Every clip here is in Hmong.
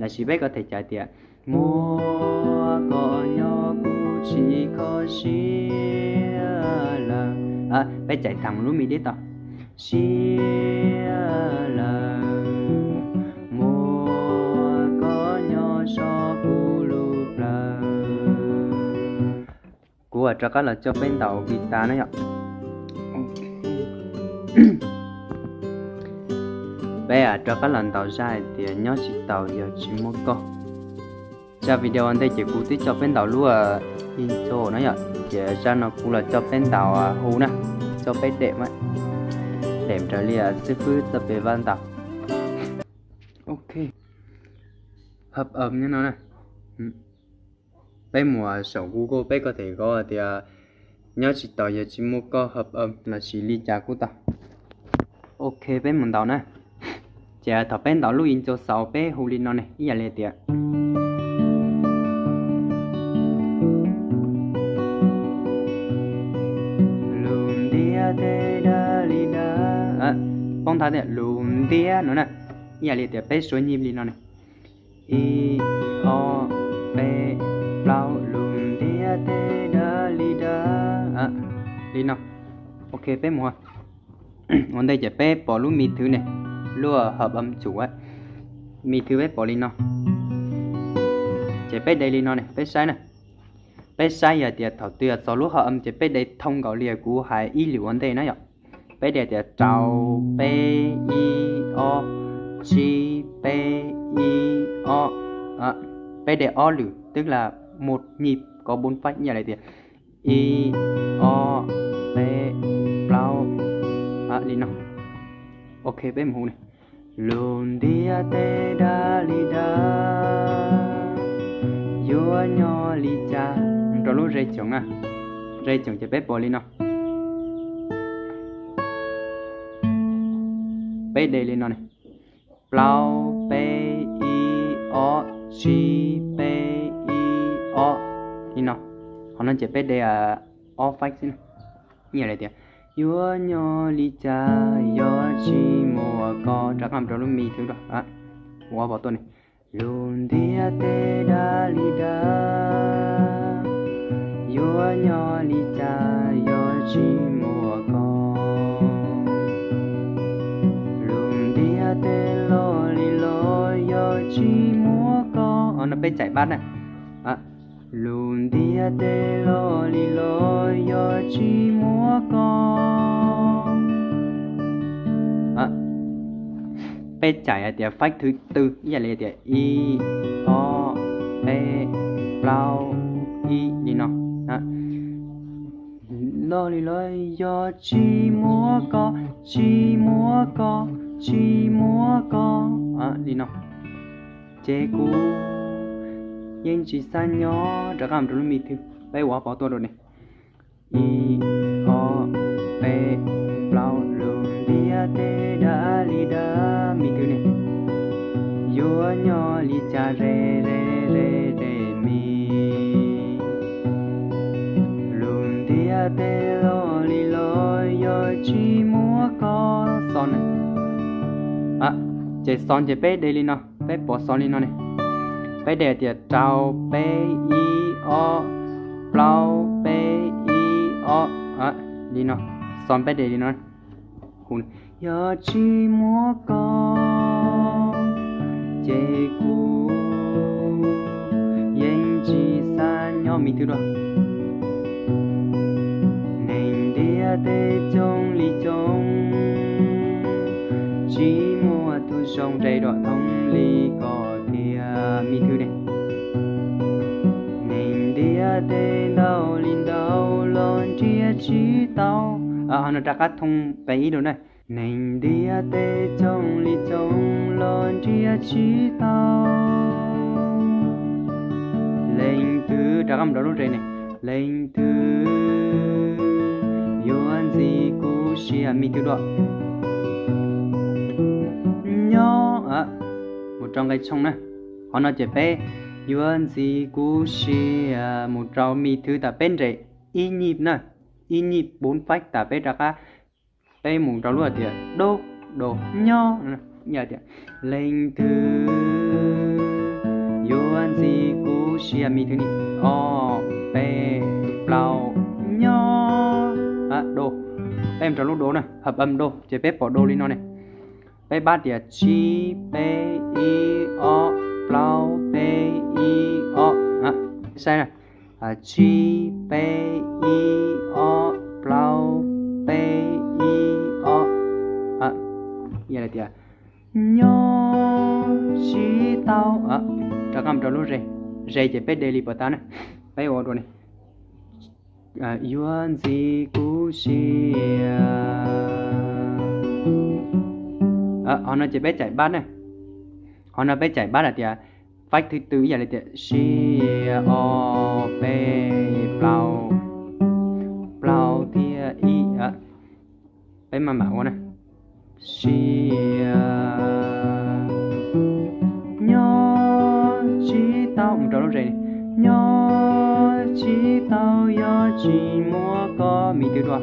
Los sis peb kuj tham tias, muaj koj nyob kuv tsis kho siab lawm. Peb cais thaum lub mi dib tau, siab lawm, muaj koj nyob so kuv lub plawv. Kuv rov qab los coj peb ntaus guitar na yom. Peb rov qab los ntaus zaj hais tias nyob tsis taus yog tsis muaj koj. Zaj video ua ntej ces kuv twb coj peb ntaus lub intro na yom, ces zaj no kuv los coj peb ntaus hu na, coj peb dem, dem raws li xib fwb txoj pes vaj ntaus. Ok, hợp âm nyob no na. Peb mus saum Google peb kuj tham hais tias nyob tsis taus yog tsis muaj koj hợp âm los sis li cas kuj tau. Ok, peb mus ntaus na. Ces thaum peb ntaus lub intro xaus peb hu li no ne, ib yam li tias, lus ntiav teb dag li dag, poob thawj tias lus ntiav no na, ib yam li tias peb suav nyij li no ne, ib, ob, peb, plaub, lus ntiav teb dag li dag, li no. Ok, peb mus. Ua ntej ces peb pom lub mi thwv ne, lub hợp âm chủ, mi thwv peb pom li no. Ces peb de li no ne, peb saib na. Peb saib yog tias thaum twg yog txog lub hợp âm ces peb de thoob nkaus li kuv hais ib lwm ua ntej na yom. Peb de tias rau, peb, ib, ob, tsib, peb, ib, ob. Peb de ob lwm, tức là một nhịp có bốn phách, ib yam li tias ib, ob, peb, plaub, li no. Ok, peb mus hu ne. Lus ntiav teb dag li dag, yuav nyob li cas, rau lub rê tsoom na, rê tsoom ces peb pom li no. Peb de li no ne, plaub peb ib ob tsib peb ib ob, li no. Qhov no ces peb de ob phách xwb na. Ib yam li tias yuav nyob li cas yog tsis muaj koj, rov qab rau lub mi thwv, ua pov tuaj ne. Lus ntiav teb dag li dag, yuav nyob li cas yog tsis muaj koj. Lus ntiav teb loj li loj yog tsis muaj koj. No peb cais bass na. Lus ntiav teb loj li loj yog tsis muaj koj. Peb cais hais tias phách thứ tư, ib yam li tias ib, ob, peb, plaub, ib, li no. Loj li loj yog tsis muaj koj, tsis muaj koj, tsis muaj koj, li no. Ces kuv yeej tsis xav nyob, rov qab rau lub mi thwv, peb ua pov tuaj rau ne. Ib, ob, peb, plaub, lus ntiav teb dag li dag, mi thwv ne. Yuav nyob li cas re re re re mi. Lus ntiav teb loj li loj yog tsis muaj koj, xos na. Ces xos ces peb de li no, peb pom xos li no ne. Peb de tias rau peb ib ob, plaub peb ib ob, li no. Xos peb de li no. Yog tsis muaj koj ces kuv yeej tsis xav nyob, mi thwv dua. Neeg ntiav teb coob li coob, tsis muaj tus zoo nres dua thoob li koj tiag, mi thwv ne. Neeg ntiav teb ntau li ntau los nrhiav tsis tau. Ho no rov qab thoob peb ib dua na. Neeg ntiav teb coob li coob los nrhiav tsis tau. Leej twg, rov qab mus rau lub re ne. Leej twg yuav ntxiv kuv sia, mi thwv dua. Nyob, mus rau nqe tshooj na. Qhov no ces peb yuav ntxiv kuv sia mus rau mi thwv tas peb nres ib nyij na, ib nyij bốn phách tas peb rov qab, peb mus rau lub hais tias dub, dub, nyob, yog tias leej twg Ntxiv kuv siav, mis thwv ni, ob, peb, plaub, nyob, do. Peb mus rau lub do na, hợp âm do, ces peb pom do li no ne. Peb pab tias tsib peb ib ob plaub peb ib ob. Saib na, tsib peb ib ob plaub peb ib ob. Yog li tias nyob tsis tau, rov qab mus rau lub re, re ces peb de li puas tau na. Peb ua dua ni, yuav ntxiv kuv siav. Qhov no ces peb caij bab na. Qhov no peb caij bab hais tias phách thứ tư, ib yam li tias siav, ob, peb, plaub, plaub thiab ib. Peb maj mam ua na. Siav, nyob tsis tau, mus rau lub re, nyob tsis tau yog tsis muab koj, mis thwv dua.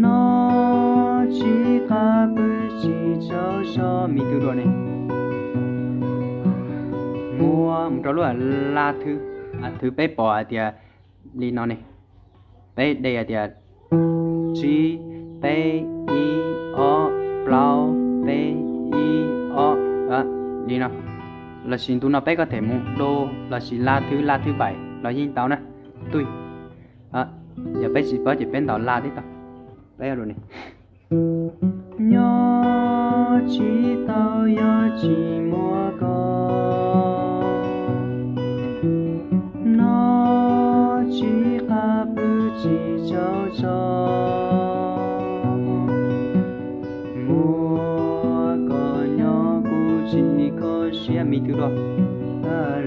Nyob tsis qab pw tsis tsaug zog, mis thwv dua ne. Mus, mus rau lub la thứ, thứ peb pom hais tias li no ne. Peb de hais tias tsib peb ib ob plaub peb ib ob, li no. Los sis ntu no peb có thể mus do los sis la thứ, la thứ bảy los yeej tau na. Tui, yog peb tsis paub ces peb ntaus la tib tau. Peb ua dua ni. Nyob tsis tau yog tsis muab koj, nyob tsis qab pw tsis tsaug zog. Muab koj nyob kuv tsis kho siab, mis thwv dua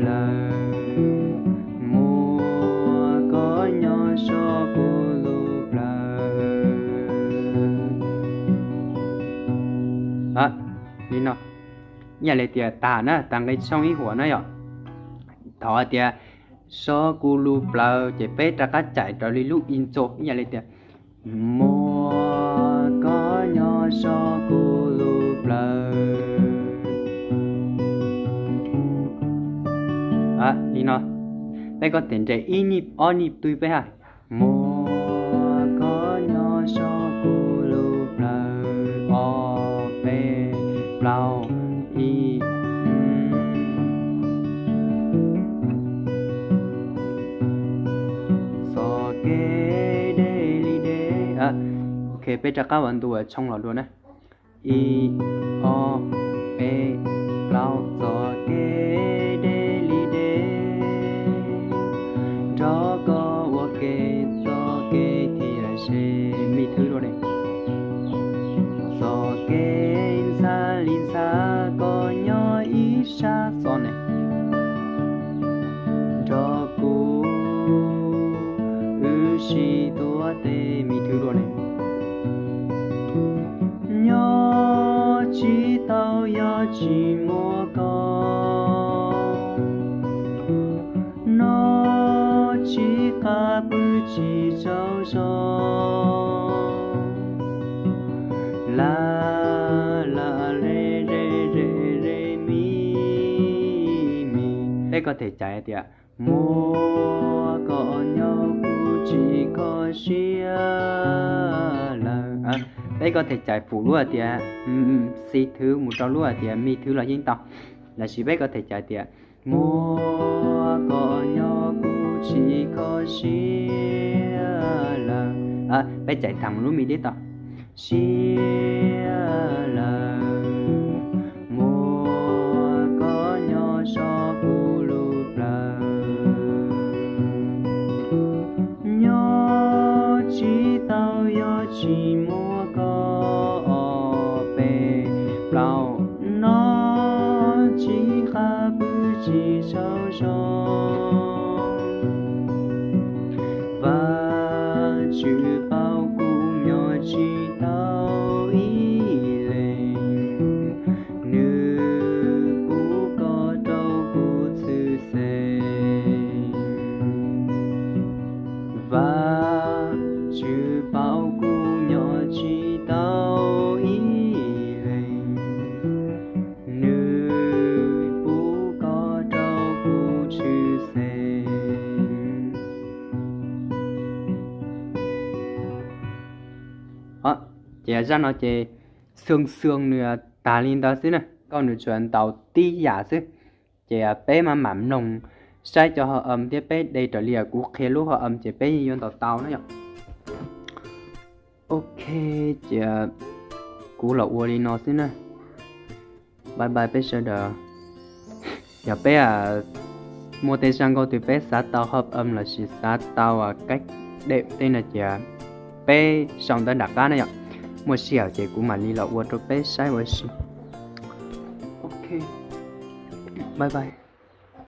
lawm. Muab koj nyob saum kuv lub plawv. Li no, ib yam li tias tag na, tag nqe tshooj ib huam na yom. Thaum hais tias saum kuv lub plawv ces peb rov qab caij raws li lub intro, ib yam li tias muab koj nyob saum kuv lub plawv. Li no, peb có thể nres ib nyuag ob nyuag tui peb hais. Muab koj nyob saum kuv lub plawv, ob peb plaub ib. Txoj kev deb li deb. Ok, peb rov qab ua ntu tshooj los dua na. Ib, ob, peb, plaub, txoj kev deb li deb, nrog koj ua ke txoj kev thiaj ze, mis thwv dua ne. Txoj kev ntxhab li ntxhab koj nyob ib sab txoj ne, nrog kuv wb sib tuav tes, mis thwv dua ne. Nyob tsis tau yog tsis muaj koj, nyob tsis qab pw tsis tsaug zog. La, la, re, re, re, re, mi, mi. Peb có thể cais tias muaj koj nyob kuv tsis kho siab lawm. Peb có thể cais phủ lub hais tias xi thứ mus rau lub hais tias mi thứ los yeej tau. Lossis peb có thể cais tias muaj koj nyob kuv tsis kho siab lawm. Peb cais thẳng mus lub mi tiếp tau. Siab lawm, muaj koj nyob saum kuv lub plawv. Nyob tsis tau yog tsis muaj koj, ob peb plaub, nyob tsis qab pw tsis tsaug zog. Vajtswv paub kuv nyob tsis tau ib leeg, nws pub koj rau kuv txhwj xeeb. Vajtswv paub kuv nyob tsis tau ib leeg, nws pub Ces zaj no ces xwm xwm nws tag li ntawd xwb na, koj nws tsuas ntaus tib yam xwb. Ces peb mam mam mloog saib cov hợp âm thiab peb de raws li kuv qhia lub hợp âm ces peb yeej yuav ntaus tau na yom. Ok, ces kuv los ua li no xwb na. Bye bye peb sawv daws. Yog peb muaj tej zaj nkauj twg peb xav tau hợp âm lossis xav tau cách đệm tej no ces peb sau ntawv nram qab na yom. Muaj sij hawm ces kuv mam li los ua rau peb saib ua si. Ok, bye bye.